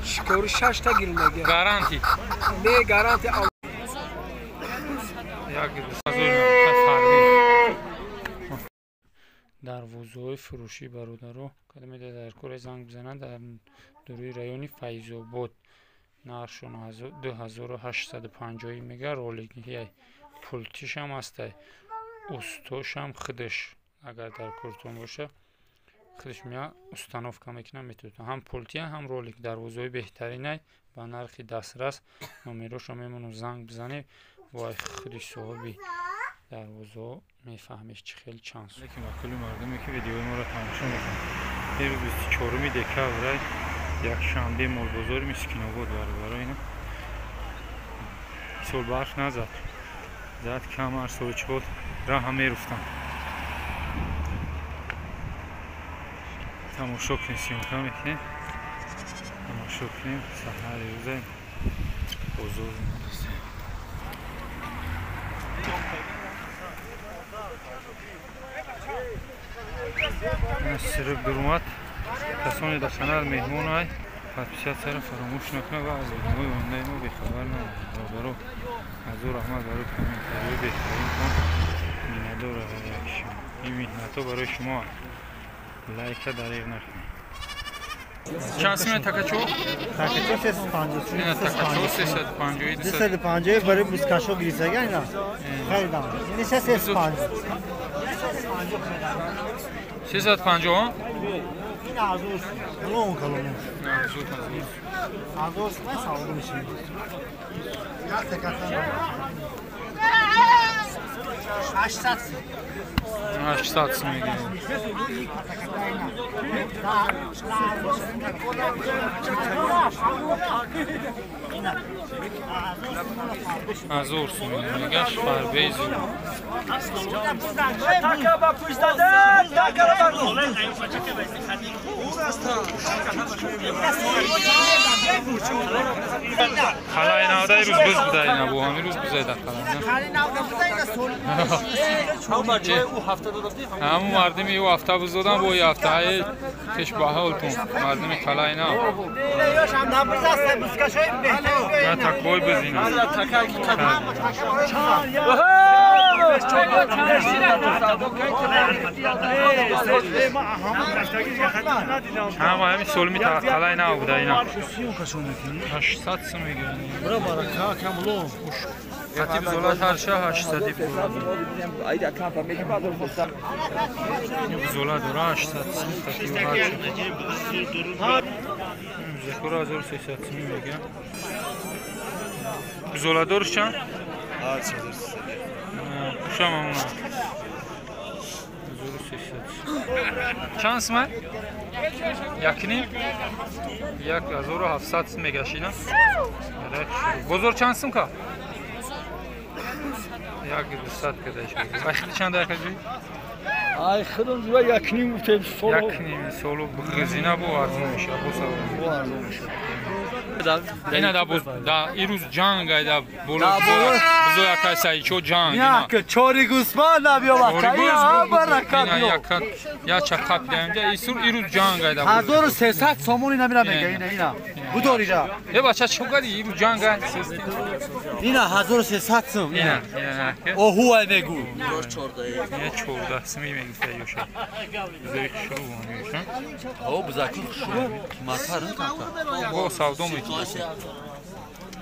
Шикори 6 та гирмага. Гаранти. Не гаранти. Як 2000 дарвозаҳои фурӯшӣ бародаро кадоме дар кора занг бизананд дар дуруи райони Файзобод нархшон 2850 мега ролик пултишам ҳастай устошам худаш агар дар кортон боша худаш мея установка мекунам метавонад ҳам пултия ҳам ролик дарвозаҳои беҳтаринай ба нархи дастрас номерошо мемонам занг бизанед бо худи соҳиби дарвозаҳо мефаҳмед чӣ хел чанд сум. Лекин ба кулли мардуме ки видеои моро тамошо мекунанд имрӯз 24 декабр якшанбе молбозори Мискинобод бародаро ина сол барф назад зад кам ҳар соли чор раҳа меруфтанд. Тамошо кунем съёмка мекунем тамошо кунем саҳари рӯза бозор сирк дурмад касоне дар канал меҳмон ай подписатсияро фаромӯш накунад ва аз видеоҳои ояндаи мо бехабар намонад. Бародаро ҳазор раҳмат барои комментариҳои беҳтаринтон миннатдор шумо. Ин меҳнатҳо барои шумо лайка дареғ накунед. Чанд симе такачо? Такачо 350. Ина такачо 350. 250 барои бускашо гирифтага ина. Харидам. Ин 350. 350? Ин азур. Калон калон. Азур азур. Азур ман савдо мешавад. Як такачо. 800. 800 сум мегирем. Азур сум мегаш фарбези. Халай навда ирӯз буз буда ина бу ҳамин рӯз бузайда халай. Ҳамун мардими ӯ ҳафта буз додан бо и ҳафтаи пеш ба ҳолтун мардими қалай нав. На такой буз ина. Ҳама ҳамин солими қалай нав буда ина. 800 сум мегиранд. Хатиб золат ҳар ша 800 бузола. Бузола дора 800 сум хатиб ҳар ша. Бузакора 1300 сум мегиранд. Бузоладорш чанд? 1300. Хушам амона. 1300. Чанд сум? Якним? 1700 сум мегашина. Бозор чанд сум ка? 1200 кадаиш. Ай хиди чанд акаҷи? Ай хидам зура якним гуфтем соло. Якним соло ғизина бо арзон меша, бо савол. Бо арзон меша. Ина да боз да ирӯз ҷанг ай да боло бузо якай саичо ҷанг ина. Як чори гӯсфанд набиёвад. Ина баракат ина яка я чақап даимҷа исур ирӯз ҷанг ай да. 1300 сомон ина мира мега ина ина. Будориҷа. Э бача чӣ кардӣ ирӯз ҷанг ай? Ина 1300 сум. Ина ина. Оҳу ай мегу. 14. Ина 14 сум мегуфта ёша. Бузои хушрӯ ёша. О бузаки хушрӯ. Қиматтар камтар. Бо савдо мекунад.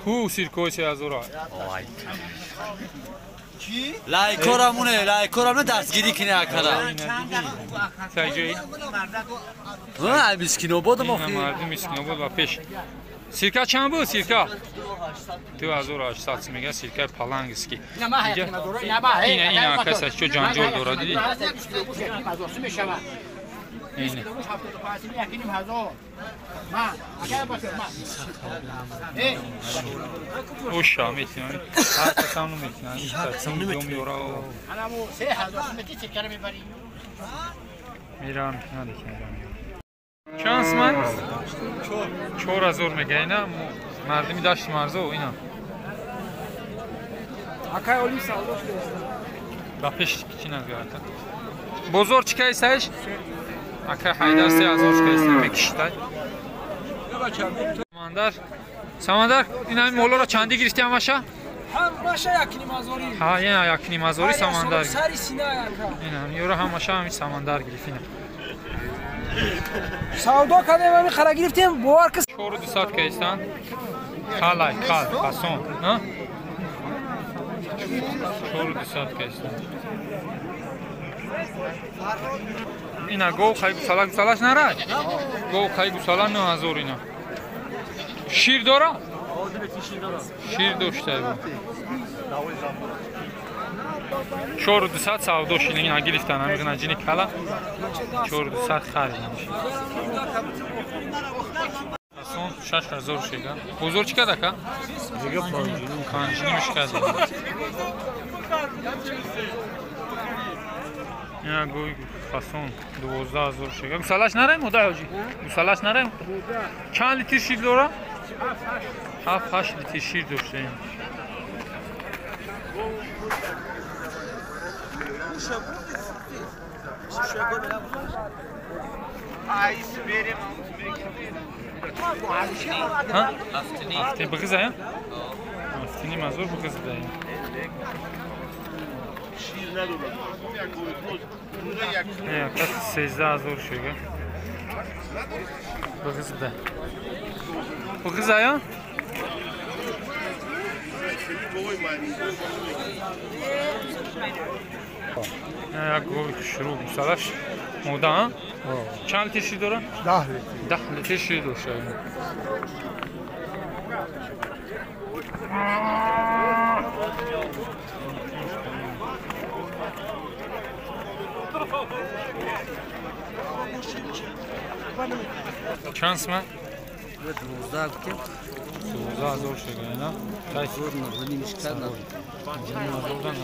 Ку сиркои 3000. Лайкорамуне, лайкорамуне дастгирӣ кине акара. Сайҷои? Ҳа, Мискинобод мо хи. Мардум Мискинобод ва пеш. Сирка чанд буд сирка? 2800 сум мега сиркаи палангский. Ина ина акаса чо ҷанҷол дорад дидӣ? Ина. Оша метинам. Ҳар касам наметинам. Ҳар меора. Мирам надикам. Чанд суман? 4000 мега ина мардими дашти марзо ина. Акай оли савдош ба пеш чӣ назгарата? Бозор чӣ кайсаиш? Акай Ҳайдар 3000 чӣ кайса мекиштай. Самандар, Самандар, ин ҳамин молоро чандӣ гирифтӣ ҳамаша? Ҳамаша 1,5 ҳазорӣ. Ҳа, ина 1,5 ҳазорӣ Самандар. Сари сина яка. Ина ёро ҳамаша ҳамин Самандар гирифт ина. Савдо кардем, ҳамин қара гирифтем, бовар ки. 4200 кайстан. Калай, кал, фасон, ҳа? 4200 кайстан. Ина гов хай гусала гусалаш нарай. Гов хай гусала 9000 ина. Шир дора? Шир дошта. 4200 савдо шид, ина гирифтан ҳамин наҷини кала. 4200 харидан. Асон 6000 шига. Бозор чӣ када ка? 5,5 шикада. Ина гӯй фасон 12000 шига. Гусалаш нараем, ода ҳоҷӣ? Гусалаш нараем? Чанд литр шир дора? 7-8 литр шир доштаем. Ҳа? Бигиза, я? 7,5 ҳазор бигиза даем. Не, кас 13 000 шига. Бигиза да. Бигиза, я? Як гови хушрӯ гусалаш мода, а? Чанд литр шир дора? 10 литр. 10 литр шир дошта. Чанд сма? 12 гуфтем. 12 000 шига, ина? Зор нӯҳнимиш кард. Ҳазордан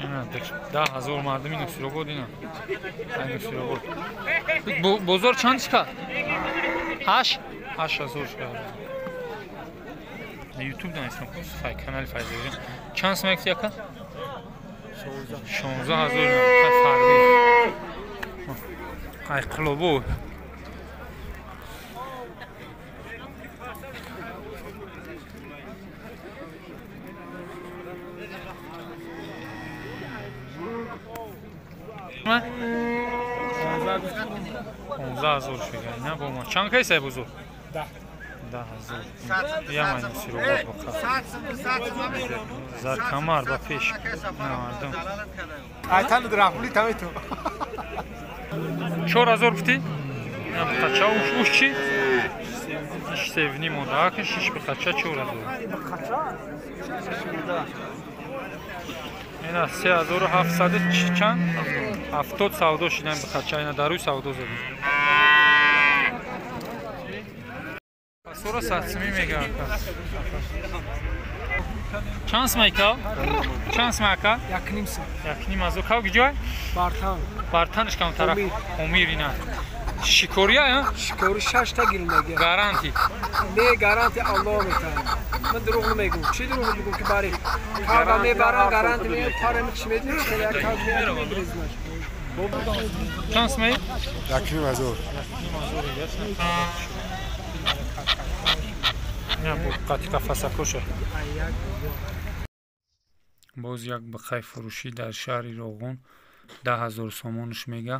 ина 10 000 мардуми Нусиробод ина. Ай Нусиробод. Бозор чанд шикад? 8? 8000 шикад. Ютуб данистам, фай канали Файзагирӣ. Чанд сум гуфти яка? 16 000 фарби. Ай қулобо. Ма? 15 000 шига. Ина бо ма. Чанд кайсай бузург? 10 000. Ямай Нусиробод боқа. Заркамар ба пеш. На мардум. Айтан драхмули тамиту. 4000 гуфтӣ? Ина бухача уш чӣ? 7,5 монда. Аки шиш бухача 4000. Ина 3700 чанд? 70 савдо шидан бухача. Ина дар рӯи савдо задем. Пасора сатсими мега ака. Чанд сум айка? Чанд сум ака? 1,5 сум. 1,5 ҳазор. Кав гиҷой? Бартан. Бартанш кам тараф. Омир ина. Шикория, а? Шикори 6 та гириндаги. Гаранти. Не, гаранти Аллоҳ метаҳад. Ман дурӯғ намегӯм. Чӣ дурӯғ бигӯм ки бари кава мебарам, гаранти меям, парами чӣ медонӣ, хеле як кав меям мегирезмаш. Чанд сум? 1,5 ҳазор. 1,5 ҳазор ясна. Ина бо қати қафасакоша. Боз як бақай фурӯшӣ дар шаҳри Роғун 10 000 сомонаш мега.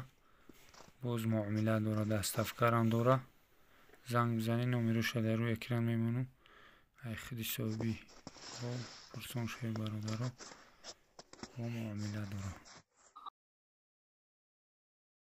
Боз муомила дора, доставкарам дора. Занг бизанӣ, номероша дар рӯи экран мемонам. Ай худи соҳиби пурсон шавед бародаро. Бо муомила дора.